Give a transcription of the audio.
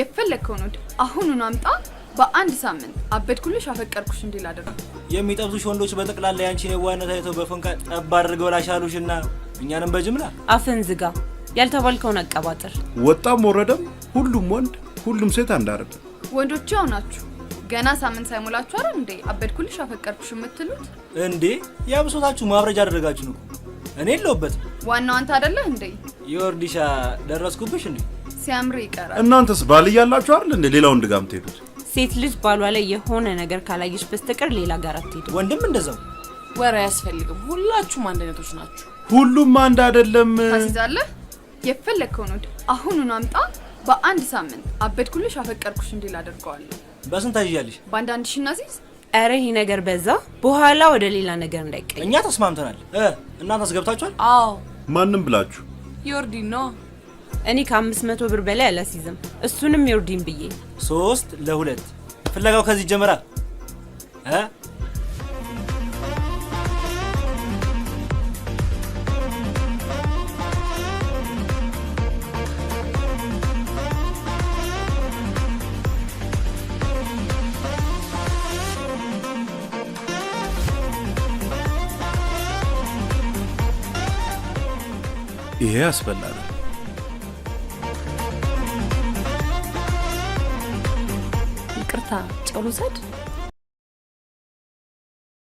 የፈለግከውን ወንድ አሁኑን አምጣ። በአንድ ሳምንት አበድኩልሽ አፈቀርኩሽ እንዲል አደረግ። የሚጠብሱሽ ወንዶች በጠቅላላ ያንቺን የዋህነት አይተው በፎንቃ ጠብ አድርገው ላሻሉሽና እኛንም በጅምላ። አፍን ዝጋ። ያልተባልከውን አቀባጥር። ወጣም ወረደም ሁሉም ወንድ ሁሉም ሴት አንድ አይደለም። ወንዶች ያው ናችሁ። ገና ሳምንት ሳይሞላችሁ አይደል እንዴ አበድኩልሽ አፈቀርኩሽ የምትሉት? እንዴ፣ ያብሶታችሁ ማብረጃ አደረጋችሁ ነው። እኔ የለሁበትም። ዋናው አንተ አይደለህ እንዴ? የወርዲሻ ደረስኩብሽ እንዴ? ሲያምር ይቀራል። እናንተስ ባል እያላችሁ አይደል እንዴ ሌላ ወንድ ጋር የምትሄዱት? ሴት ልጅ ባሏ ላይ የሆነ ነገር ካላየች በስተቀር ሌላ ጋር አትሄድም። ወንድም እንደዛው። ወሬ አያስፈልግም። ሁላችሁም አንድ አይነቶች ናችሁ። ሁሉም አንድ አይደለም። ታስይዛለህ። የፈለግከውን ወንድ አሁኑን አምጣ። በአንድ ሳምንት አበድኩልሽ አፈቀርኩሽ እንዲል አደርገዋለሁ። በስንት ታይዣለሽ? በአንዳንድ ሺህ እናስይዝ። ኧረ ይሄ ነገር በዛ። በኋላ ወደ ሌላ ነገር እንዳይቀየር። እኛ ተስማምተናል። እናንተ አስገብታችኋል? አዎ። ማንም ብላችሁ። ዮርዲ ነው። እኔ ከ500 ብር በላይ አላስይዝም። እሱንም ዮርዲን ብዬ። 3 ለ2 ፍለጋው ከዚህ ይጀምራል እ። ይሄ ያስበላል። ይቅርታ፣ ጨው ልውሰድ?